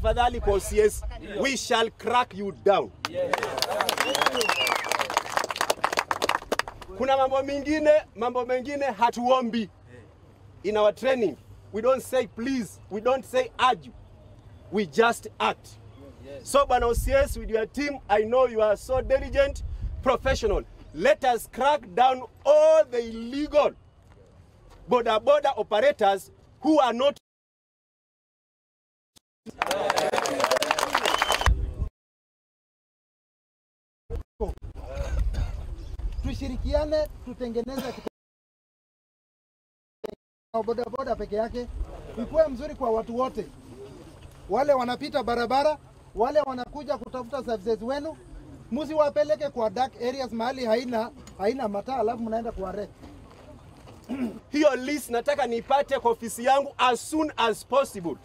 tafadhali kwa OCS. We shall crack you down. Kuna mambo mengine hatuombi. In our training, we don't say please, we don't say argue. We just act. So Bwana OCS, with your team, I know you are so diligent, professional. Let us crack down all the illegal boda boda operators who are not. Tushirikiane, tutengeneze boda boda peke yake ikuwe mzuri kwa watu wote, wale wanapita barabara, wale wanakuja kutafuta services wenu, msiwapeleke kwa dark areas mahali haina mataa alafu mnaenda kuarrest. Hiyo list nataka nipate kwa ofisi yangu as soon as possible,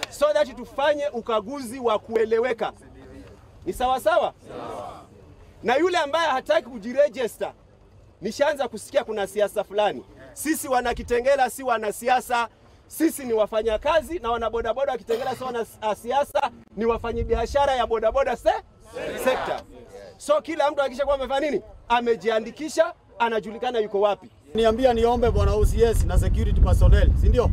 so that tufanye ukaguzi wa kueleweka. Ni sawa sawa? Na yule ambaye hataki kujiregister, nishaanza kusikia kuna siasa fulani. Sisi wana Kitengela si wanasiasa, sisi ni wafanyakazi, na wana bodaboda wa Kitengela si wanasiasa, ni wafanyabiashara ya bodaboda sector. So kila mtu hakikisha kwamba amefanya nini? Amejiandikisha, anajulikana yuko wapi. Niambia niombe bwana OCS na security personnel, si ndio?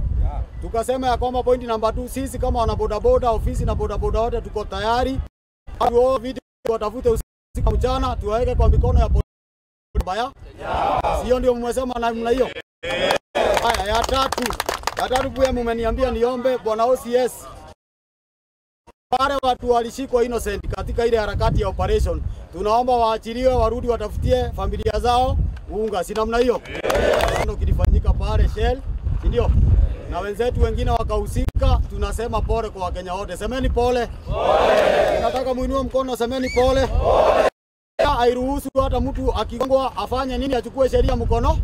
Tukasema ya kwamba point number 2, sisi kama wana bodaboda, ofisi na bodaboda wote tuko tayari. Wao viti watafute usiku mchana, tuwaweke kwa mikono ya polisi. Sio ndio mmesema namna hiyo? Haya, ya tatu pia mmeniambia niombe bwana OCS, wale watu walishikwa innocent katika ile harakati ya operation, tunaomba waachiliwe, warudi watafutie familia zao unga, si namna hiyo? Ndio kilifanyika pale Shell, si ndio? Na wenzetu wengine wakahusika. Tunasema pole kwa Wakenya wote. Semeni pole. Pole. Nataka muinue mkono, semeni pole. Pole. Hairuhusu hata mtu akigongwa afanye nini, achukue sheria mkono.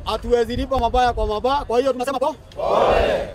Hatuwezi lipa mabaya kwa mabaya. Kwa hiyo tunasema pole. Pole.